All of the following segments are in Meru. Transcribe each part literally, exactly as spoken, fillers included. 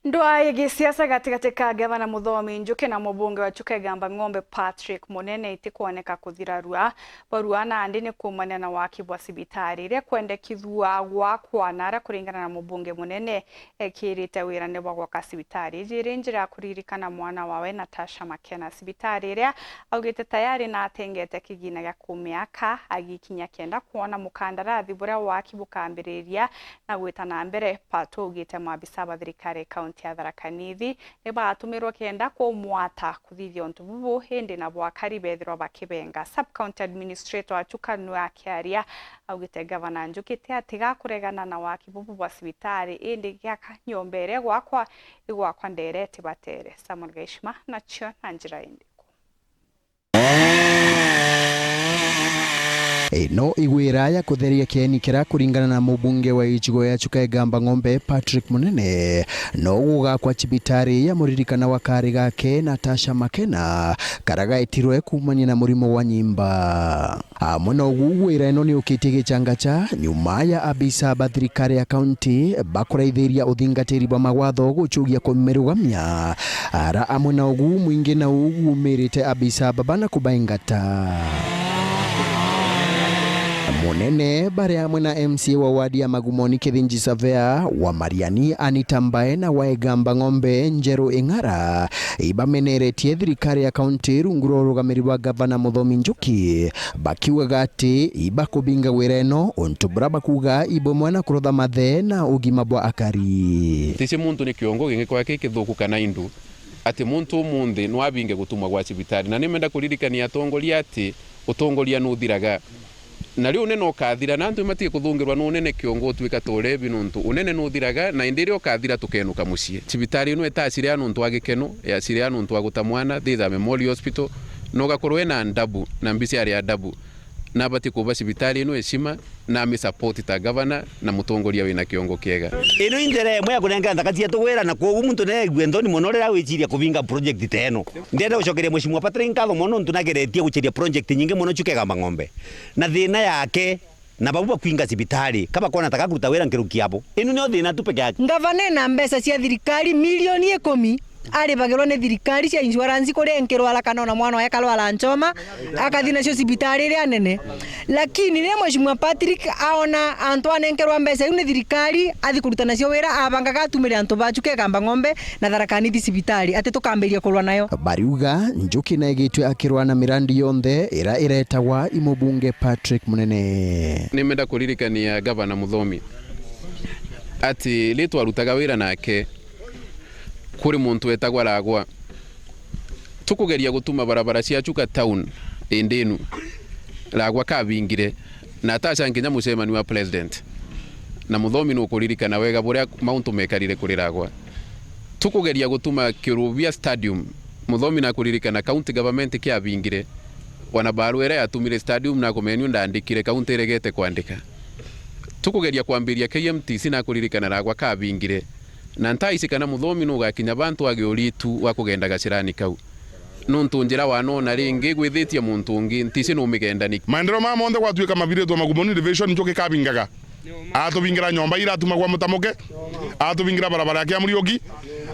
Ndwaa ya gisiasa gatigati ka Gavana Muthomi Njuki na mubunge wa Chuka Igamba Ng'ombe Patrick Munene itikwoneka kuthira rua. Barua nandi ni kuumania na waki bwa cibitari iria ikwendekithua gwakwa na aria, kuringana na mubunge Munene, ekirite wirane bwa gwaka cibitari iji iri njira ya kuririkana mwana wawe Natasha Makena. Cibitari iria augite tayari na atengete kigina gia kumiaka agikinya kenda kwona mukandarathi buria waki bukambiriria na gwita na mbere. Pato augite maabisa ba thirikari kaunti ya Tharaka Nithi ni baatumirwe kenda kumwata kuthithia untu bubu, indi nabo akari bethirwa bakibenga. Sub County Administrator wa Chuka nwe akiaria augite Gavana Njuki ti atiga kuregana na waki bubu bwa cibitari, indi giaka nyomba iria gwakwa igwakwa ndereti batere. Samuel Gaishima nacio na njira indiku. Ino igwira ya kutheria kieni kiria, kuringana na mubunge wa icigo ya Chuka Igamba Ng'ombe Patrick Munene, no gugakwa cibitari ya muririkana wa kari gake Natasha Makena, karia gaetirwe kuumania na murimo wa nyimba. Amwe na ugu, wira ino ni ukitie gichangacha nyuma ya abisa ba thirikari ya kaunti bakuraithiria uthingatiri bwa mawatho gucugia kumirugamia. Ara amwe na ugu, mwingi na ugu umirite abisa baba na kubaingata. Munene bari amwe na M C A wa wadi ya Magumoni Kithinji Savea, wa Mariani Anita Mbae na wa Igamba Ng'ombe Njeru Ing'ara, ibameneretie thirikari ya kaunti rungu rwa urugamiri bwa Gavana Muthomi Njuki, bakiugaga ati ibakubinga wira ino, untu buria bakuuga ibumwe na kurutha mathe na ugima bwa akari. Tici muntu ni kiongo gingi kwake kithuku kana indu, ati muntu umunthi no abinge gutumwa gwa cibitari. Na nimenda kuririkania atongoria ati utongoria nuthiraga. Na riu unene ukathira, na antu imatige kuthungirwa ni unene kiongo utuika ta urebi, nontu unene nuthiraga, na indi iria ukathira tukenuka mucii. Cibitari ino itacire antu a gikeno, yacire antu a guta mwana, Thitha Memorial Hospital, na ugakorwo ena ndabu, na mbiciari ya ndabu. Na abati kuba cibitari ino heshima, na ami support ta gavana na mutongoria wina kiongo kiega. Ino i njira imwe ya kunengera nthaka cietu wira, na kwoguo muntu neegue nthoni mono riria wiciria kubinga project ta ino. Ndenda gucokeria Mheshimiwa Patrick nkatho mono nontu nageretie guceria project nyingi mono Chuka Igamba Ng'ombe. Na thina yake, na bau bakwinga cibitari, ka bakona ta gakuruta wira nkiruki abo. Inu nio thina tu peke yake. Ngavana ena mbeca cia thirikari milioni ikumi, aribagirwa ni thirikari cia insurance kuria enkirwara kana ona mwana wae akarwara nchoma, akathi nacio cibitari iria nene. Lakini riria Mheshimiwa Patrick aona antu anenkerwa mbeca iu ni thirikari, athi kuruta nacio wira, abangaga atumire antu ba Chuka Igamba Ng'ombe na Tharaka Nithi cibitari, ati tukambiria kurwa nayo. Bariuga Njuki naigitwe akirwa na mirandi yonthe ira iretagwa i mubunge Patrick Munene. Nimenda kuririkania Gavana Muthomi ati ri twarutaga wira nake, kuri muntu wetagwa Ragwa, tukugeria gutuma barabara cia Chuka town indi inu, Ragwa kabingire, na ataca nkinya mucemani wa president. Na Muthomi nukuririkana wega buria mauntu mekarire kuri Ragwa. Tukugeria gutuma Kirubia Stadium, Muthomi nakuririkana county government kiabingire, wana barua iria yatumire stadium nakumenua ndandikire, county iregete kwandika. Tukugeria kwambiria K M T C nakuririkana Ragwa kabingire, na ntaici kana Muthomi nugakinya bantu age uritu wa kugenda gacirani kau. Nontu njira wanona ringi gwithitie muntu ungi, ntici numigenda niki. Maendeleo maya monthe gwatuika mabiritwe Magumoni Division, Njuki kabingaga. Atubingira nyomba ira atumagwa Mutamuke, atubingira barabara ya Kiamuriuki,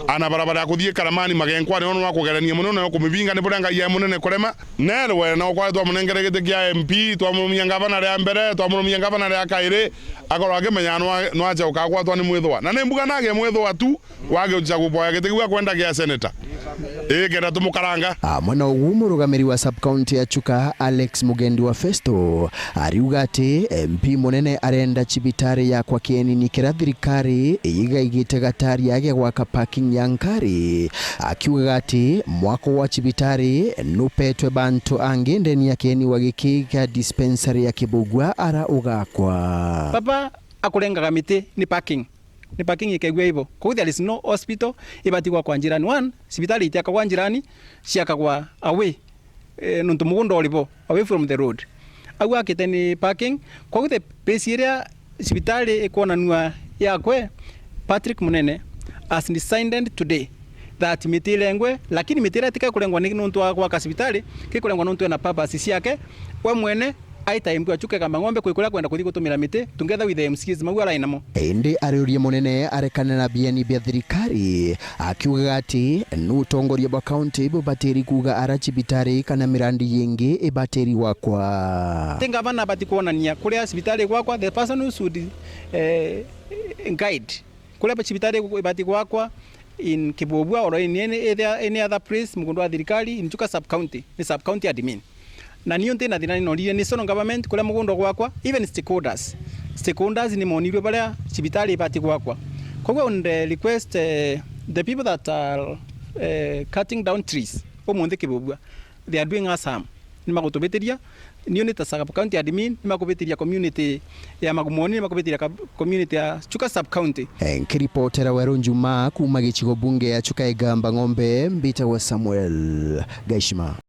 ana barabara ya kuthii Karamani Magenkwane, ono wa kugerania mono nayo kumibinga ni buria Ngai e munene kurema. Nerwe no kwari twamunengere giti kia M P, twamurumia ngavana ria mbere, twamurumia ngavana ria kairi, akorwo akimenya nwa-, nwache ukagwatwa ni mwithwa. Na ni mbuga nage mwithwa tu, wage ucha kuboya giti kiu akwenda kia seneta. Ii, kenda tumukaranga. Amwe na ugu, murugamiri wa sub-county ya Chuka, Alex Mugendi wa Festo, ariuga ati M P munene arenda cibitari ya kwa kienini kiria thirikari igaigite gatari age gwaka parking ya nkari, akiugaga ati mwako wa cibitari nupetwe bantu angi ndeni ya kieni wa giki kia dispensary ya Kibugua ara ugakwa. Baba akurengaga miti ni parking. Ni parking ikegua ibo. Kou there is no hospital ibati gwakwa njirani. One, cibitari itiakagwa njirani, ciakagwa away, eh, nontu mugunda uri bo, away from the road. Au akite ni parking. Kou the base iria cibitari ikwonanua yakwe, Patrick Munene has decided today that miti irengwe, lakini miti iria itike kurengwa ni nontu wa gwaka cibitari, kikurengwa nontu ena purpose ciake we mwene, Aita M P wa Chuka Igamba Ng'ombe kwi kuria kwenda kuthi gutumira miti, together with the M C As mau arai namo. Indi ariuria munene arekane na bieni bia thirikari, akiugaga ati ni utongoria bwa kaunti bubatiri kuuga ara cibitari kana mirandi yingi ibatiri gwakwa. Ti ngavana abati kwonania kuria cibitari igwakwa, the person who should, eh, guide kuria cibitari ibati gwakwa in Kibubua or in any, any, any other place, mugundu wa thirikari in Chuka sub county, ni sub county admin. Na niu ntina thina ninonire national government kuria mugundu gwakwa, even stakeholders. Stakeholders ni monirwe baria cibitari ibati gwakwa. Koguo I would, eh, request, eh, the people that are, eh, cutting down trees umunthi Kibubua, they are doing us harm. Ni magutubitiria, niu ni ta sub county admin, ni makubitiria community ya Magumoni, ni makubitiria ka-, community ya Chuka sub county. Eh, nkiripotera Weru Njuma kuuma gicigo bunge ya Chuka Igamba Ng'ombe, mbitagwa Samuel Gaishima.